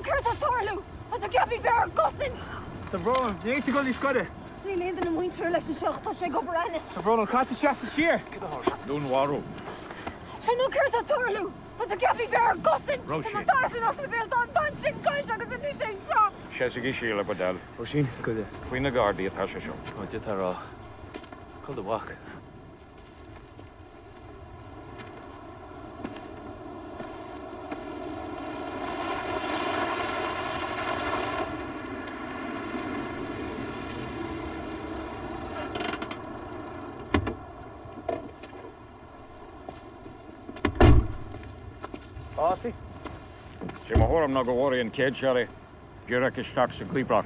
céard tá ag tarlú? Tá tú ceaptha bheith ár gcosaint! Tá brón orm, ní fhéadfaidh dul níos gaire. Níl aon duine muinteartha leis anseo ach tá sé ag obair againne. Tá brón orm, caithfidh tú seasamh siar. Dúnmharú. Sé nó céard tá ag tarlú? Tá tú ceaptha bheith ár gcosaint! Róisín. Tá mo dara san ospidéal, tá an bhean sin caillte agus anois é seo! Seasaigí siar le bhur dtoil. Róisín, goile. Faoi na Gardaí atá sé seo. Ó, d'fhéadfá a rá. Cá bhfuil do mhac? Ásaí. Sé mo thuairim ná go bhfuair an chéad seoladh díreach isteach sa gcuibhreach.